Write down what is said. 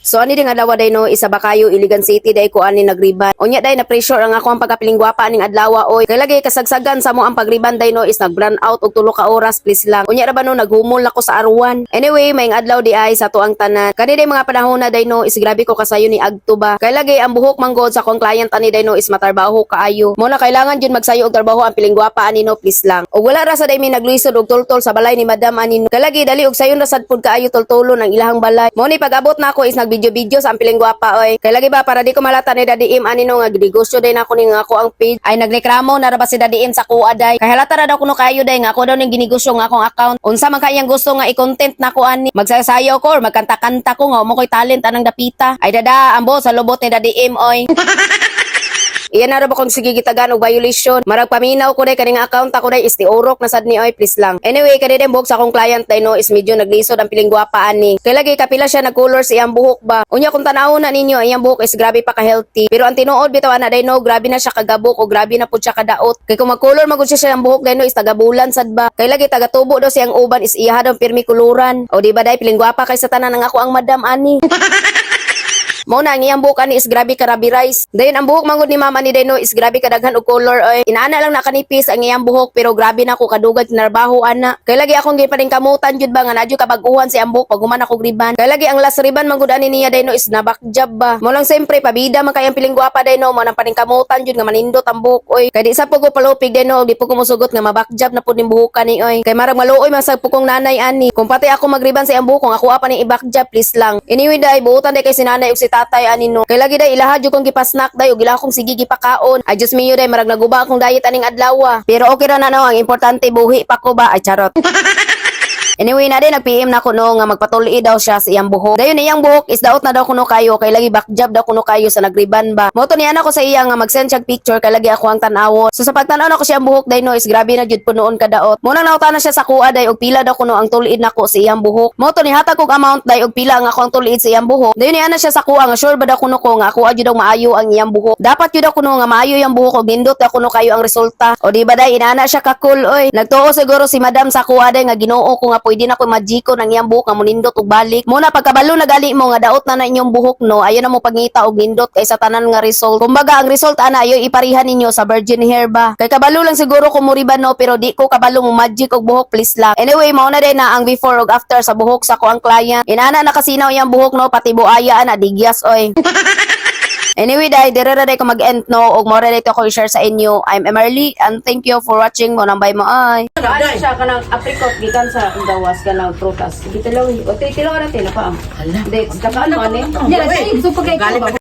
So ani ding adlaw day no, isa ba kayo Iligan City day ko ani nagriban. Unya day na pressure ang ako ang pagkapiling gwapa aning adlaw oy. Kay lagi kasagsagan sa mo ang pagriban day no is nag brown out og 3 ka oras, please lang. Unya ra ba no naghumol nako sa aruan. Anyway, may adlaw di ay sa tuang tanan. Kani day mga panahon na day no is grabe ko kasayo ni agto ba. Kay lagi ang buhok manggod sa akong client ani day no is matarbaho kaayo. Mo na kailangan jud magsayo og trabaho ang piling gwapa ani no, please lang. Og wala ra sa day mi nagluisod og tultol sa balay ni madam ani no. Kay lagi dali og sayon ra sad pud kaayo tultulon ang ilahang balay. Mo ni pag-abot na ako is nagvideo-video sa ang piling gwapa oy. Kay lagi ba para di ko malata ni Daddy M ani no nga ginegosyo day nako ning ako ang page. Ay nagreklamo na ra ba si Daddy M sa kuha day. Kay halata ra daw kuno kayo day nga ako daw ning ginegosyo nga akong account. Unsa man kayang gusto nga i-content nako ani? Magsayaw ko or magkanta-kanta ko nga mo koy talent anang dapita. Ay dada ambo sa lubot ni Daddy M oy. Iyan na ra ba kung sige gitagan og violation. Marag paminaw ko day kaning account ako day is tiurok na sad ni oy, please lang. Anyway, kani din buhok sa akong client day no is medyo naglisod ang piling gwapa ani. Kay lagi kapila siya nag-color sa iyang buhok ba. Unya kung tan-awon na ninyo, ang iyang buhok is grabe pa ka healthy. Pero ang tinuod bitaw ana day no, grabe na siya kagabok o grabe na pud siya kadaot. Kay kung mag-color magud siya siyang buhok day no is tagabulan sad ba. Kay lagi tagatubo daw siyang uban is iya daw pirmi kuluran. O di ba day piling gwapa kay sa tanan ang ako ang madam ani. Mao na ang iyang buhok ani is grabe ka rabi rice. Dayon ang buhok mangud ni mama ni Deno is grabe kadaghan og color oy. Inaana lang nakanipis ang iyang buhok pero grabe na ko kadugay tinarbaho ana. Kay lagi akong gipaningkamutan jud ba nga nadyo kabaguhan si ang buhok pag human ako riban. Kay lagi ang last riban mangud ani niya Deno is nabakjab ba. Mo lang siyempre pabida man kay ang piling gwapa Deno mo nang paningkamutan jud nga manindot ang buhok oy. Kay di sa po ko palupig Deno di po ko mosugot nga mabakjab na pud ning buhok kani oy. Kay marag maluoy man sa pukong nanay ani. Kung pati ako magriban sa iyang buhok kung ako pa ning ibakjab, please lang. Anyway day buutan day kay si nanay ug si tatay ani no. Kay lagi day ilaha jud kong gipasnak day ug ilaha kong sige gipakaon. Ay Diyos mio day marag naguba akong diet aning adlaw. Pero okay ra na no, ang importante buhi pa ko ba, ay charot. Anyway, na din nag-PM na ko no nga magpatuli daw siya sa iyang buhok. Dayon iyang buhok is daot na daw kuno kayo kay lagi backjob daw kuno kayo sa nagriban ba. Mo to niya na ko sa iya nga mag-send siya picture kay lagi ako ang tan-awon. So sa pagtan-aw nako siyang buhok day no is grabe na jud punoon kadaot. Mo nang nauta na siya sa kuha day og pila daw kuno ang tulid nako sa iyang buhok. Mo to nihatag kog amount day og pila ang ako ang tulid sa iyang buhok. Dayon niya na siya sa kuha nga sure ba daw kuno ko nga ako jud daw maayo ang iyang buhok. Dapat jud daw kuno nga maayo iyang buhok og nindot daw kuno kayo ang resulta. O di ba day inana siya ka cool oy. Nagtuo siguro si madam sa kuha day nga Ginoo ko nga pwede na ko majiko ng iyang buhok nga munindot og balik. Muna pagkabalo na gali mo nga daot na na inyong buhok no, ayo na mo pangita og nindot kaysa tanan nga result. Kumbaga ang result ana ayo iparihan ninyo sa virgin hair ba. Kay kabalo lang siguro ko muriban no pero di ko kabalo mo magic og buhok, please lang. Anyway, mao na din na ang before ug after sa buhok sa ko ang client. Inana na kasinaw iyang buhok no, pati buaya ana digyas oy. Anyway, dahil dire ra day ko mag-end no, ug mo ra day to ko i-share sa inyo. I'm Emerly and thank you for watching mo nang bye mo ay. Ano siya kanang apricot gikan sa gawas kanang prutas. Gitilaw, o tilaw na tila pa. Hala. Hindi, kakaan mo ani. Galing pa.